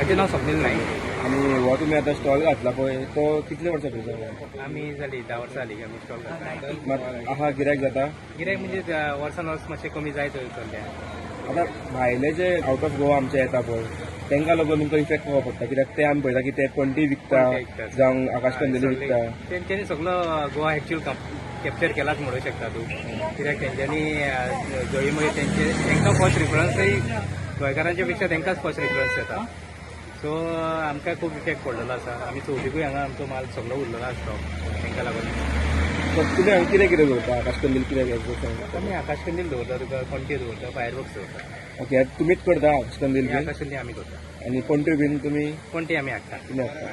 म्हाजें नांव स्वप्नील नाईक. आनी हो तुमी आतां स्टॉल घातला पळय, तो कितले वर्सां पयलीं? आमी जाली 10 वर्सां जाली आमी स्टॉल घातला. मात आहा गिरायक जाता? गिरायक म्हणजे वर्सान वर्स मातशें कमी जायत चल्लें. आतां भायले जे आवट ऑफ गोवा आमचे येता पळय, तांकां लागून तुमकां इफेक्ट कसो पडटा? कित्याक ते आमी पळयता की ते पणटी विकता, जावं आकाश कंदिली विकता. तेंच्यांनी सगलो गोवा एक्चुअल कॅप्चर केलाच म्हणूंक शकता तूं, कित्याक तेंच्यांनी जळी मागीर तेंचे तांकां फर्स्ट प्रिफरन्सय गोंयकारांच्या पेक्षा तांकांच फर्स्ट प्रिफरन्स येता. सो आमकां खूब इफेक्ट पडलेलो आसा. आमी चवथीकूय हांगा आमचो माल सगलो उरलेलो आसा स्टॉक तांकां लागून. तुमी हांगा कितें कितें दवरता? आकाश कंदील कितें कितें? आमी आकाश कंदील दवरता, तुका पणटे दवरता, फायर वर्क्स दवरता. ओके, तुमीच करता आकाश कंदील? आकाश कंदील आमी करता. आनी पणट्यो बीन तुमी? पणटे आमी हाडटा. तुमी हाडटा.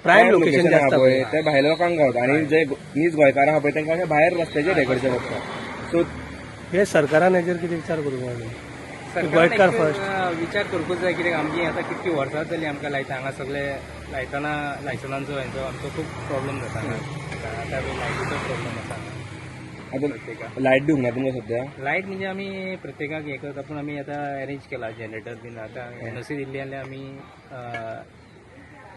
प्रायम लोकेशन आहा पळय ते भायल्या लोकांक गावता आनी जे नीज गोंयकार आहा पळय तांकां अशें भायर रस्त्याचेर हें करचें पडटा. सो हे सरकारान हेजेर कितें विचार करूंक जाय? गोंयकार फर्स्ट विचार करूंकूच जाय, कित्याक आमची आतां कितकी वर्सां जाली आमकां लायता हांगा सगळे लायतना लायसनांचो हेंचो आमचो खूब प्रॉब्लम जाता. आतां लायटीचो प्रॉब्लम आसा. आतां लायट दिवंक ना तुमकां सद्या? लायट म्हणजे आमी प्रत्येकाक हें करता, पूण आमी आतां अरेंज केला जनरेटर बीन. आतां एनओसी दिल्ली जाल्यार आमी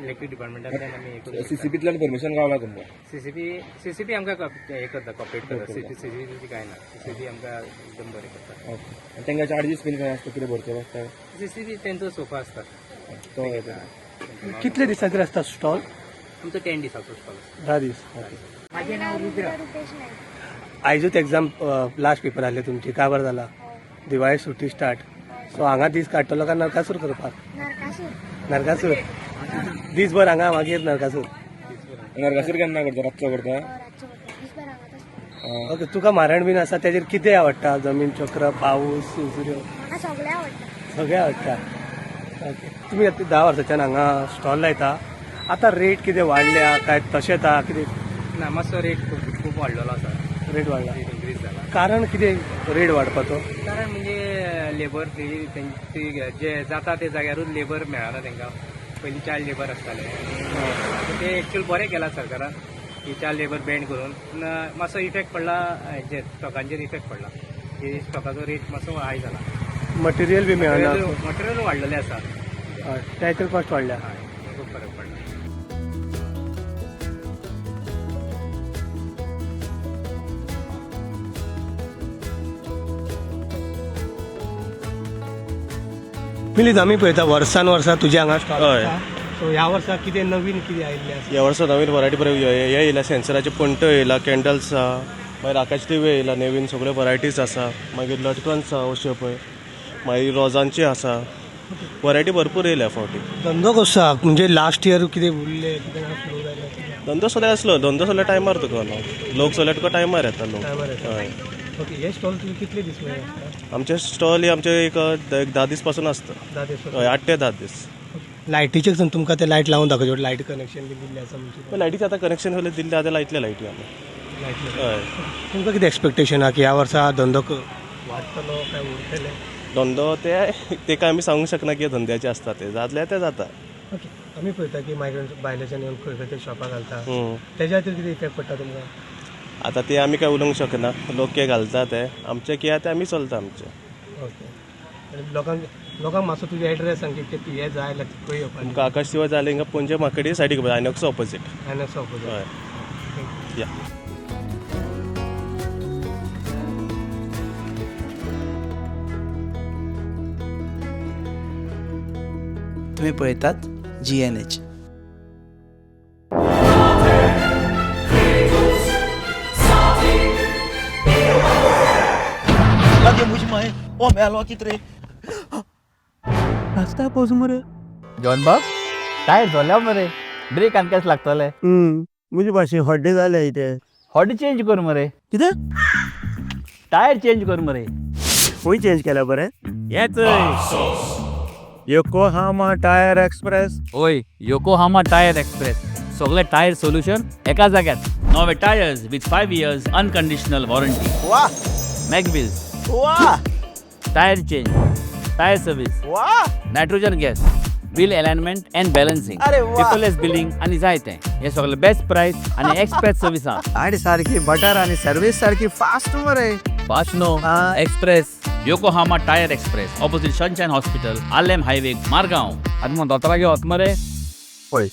इलेक्ट्रीक डिपार्टमेंटांतल्यान आमी सीसीपींतल्यान परमिशन गावला तुमकां? सीसीपी आमकां हें करता, कॉपरेट करता. सीसीपीची कांय ना, सीसीपी आमकां एकदम बरें करता. ओके, तांकां चार्जीस बीन खंय आसता, कितें भरचे पडटा? सीसीपी तेंचो सोफा आसता. तो कितले दिसांचेर आसता स्टॉल? आमचो 10 दिसाचो स्टॉल आसता. 10 दीस. माझे नाव रुद्र रुपेश नाईक. आयजूच एक्झाम लास्ट पेपर आसले तुमची, काबार जाला, दिवाळी सुटी स्टार्ट, सो हांगा दीस काडटलो काय नरकासूर करपाक? नरकासूर. नरकासूर दीसभर हांगा, मागीर नरकासूर. नरकासूर केन्ना करता? रातचो करता? रातचो करता, दीसभर हांगाच आसता. ओके, तुका मारण बीन आसा तेजेर कितें आवडटा? जमीन चक्र, पावस, सुरसुऱ्यो? म्हाका सगळें आवडटा. सगळें आवडटा. ओके, तुमी आतां 10 वर्सांच्यान हांगा स्टॉल लायता, आतां रेट कितें वाडल्या काय तशेंच आहा कितें? ना, मातसो रेट खूब खूब वाडलेलो आसा. रेट वाडला? रेट इन्क्रीज जाला. कारण कितें रेट वाडपाचो? कारण म्हणजे लेबर ती जे जाता ते जाग्यारूच लेबर मेळना तांकां. पयलीं चाइल्ड लेबर आसताले, ते एक्चुअल बरें केलां सरकारान की चाइल्ड लेबर बॅन करून, पूण मातसो इफेक्ट पडला हेजेर, स्टॉकांचेर इफेक्ट पडला की स्टॉकाचो रेट मातसो हाय जाला. मटेरियल बी मेळना? मटेरियल वाडलेलें आसा. त्याचेर कॉस्ट वाडल्या. खूब फरक पडला. मिलीज, आमी पळयता वर्सान वर्सा तुज्या हांगा स्टॉल. हय. सो ह्या वर्सा कितें नवीन कितें आयिल्लें आसा? ह्या वर्सा नवीन वरायटी बरें हे येयला, सेन्सराचे पणट्यो येयला, कॅन्डल्स आहा, मागीर आकाश दिवे येयला, नवीन सगळ्यो वरायटीज आसा, मागीर लटकन्स आहा अश्यो पळय, मागीर रोजांची आसा, वरायटी भरपूर येयल्या फावटी. धंदो कसो आहा? म्हणजे लास्ट इयर कितें उरलें, कितें स्लो जालें? धंदो सगळें आसलो, धंदो सगळ्या टायमार तुका लोक सगळे तुका टायमार येता लोक. टायमार येता. हय. ओके, हे स्टॉल तुमी कितले दीस मेरेन आसता? आमचे स्टॉल हे आमचे एक 10 दीस पासून आसता. 10 दीस. हय, 8 ते 10 दीस. लायटीचेर तुमकां ते लायट लावन दाखोवचे, लायट कनेक्शन बी दिल्लें आसा म्हणजे? लायटीचें आतां कनेक्शन सगळें दिल्लें, आतां लायतले लायटी आमी. हय. तुमकां कितें एक्सपेक्टेशन आहा की ह्या वर्सा धंदो वाडटलो काय उरतले? धंदो ते काय आमी सांगूंक शकना की धंद्याचे आसता, ते जातले ते जाता. ओके, आमी पळयता की मायग्रंट भायल्याच्यान येवन खंय खंय ते शॉपां घालता, तेज्या खातीर कितें इफेक्ट पडटा तुमकां? आतां ते आमी काय उलोवंक शकना, लोक कितें घालता ते आमचें कितें आहा तें आमी चलता आमचें. ओके, आनी लोकांक मातसो तुजो एड्रेस सांग की हे जाय जाल्यार खंय येवपाचें? तुमकां आकाश दिवो जाय जाल्यार हिंगा पणजे मार्केटी सायडीक, आयनॉक्स ऑपोजीट. INOX opposite. हय, या. तुम्ही पळयतात GNH. John बाब, टायर जोल्या मरे, ब्रेक आमकांच लागतले. म्हजे भाशे हड्डे जाले इथे. हॉट चेंज कर मरे. कितें? टायर चेंज कर मरे. खंय चेंज केल्या बरें? येच योकोहामा टायर एक्सप्रेस. ओय, योकोहामा टायर एक्सप्रेस, सगळे टायर सोल्युशन एका जाग्यार. नवे tyres with 5 years unconditional warranty. वा मॅगव्हील्स, वा टायर चेंज, टायर सर्वीस, वा nitrogen gas, wheel alignment and balancing, अरे वा. पेपरलेस बिलिंग आनी जायते. हे सगळे बेस्ट प्राइस आनी एक्सप्रेस सर्विसा. आणि सारखी बटर आणि सर्व्हिस सारखी फास्ट मरे. Fast no, express. Yokohama tyre express, opposite Sunshine hospital, Arlem highway, Margao. आतां मग दोतोरागे वत मरे. पळय.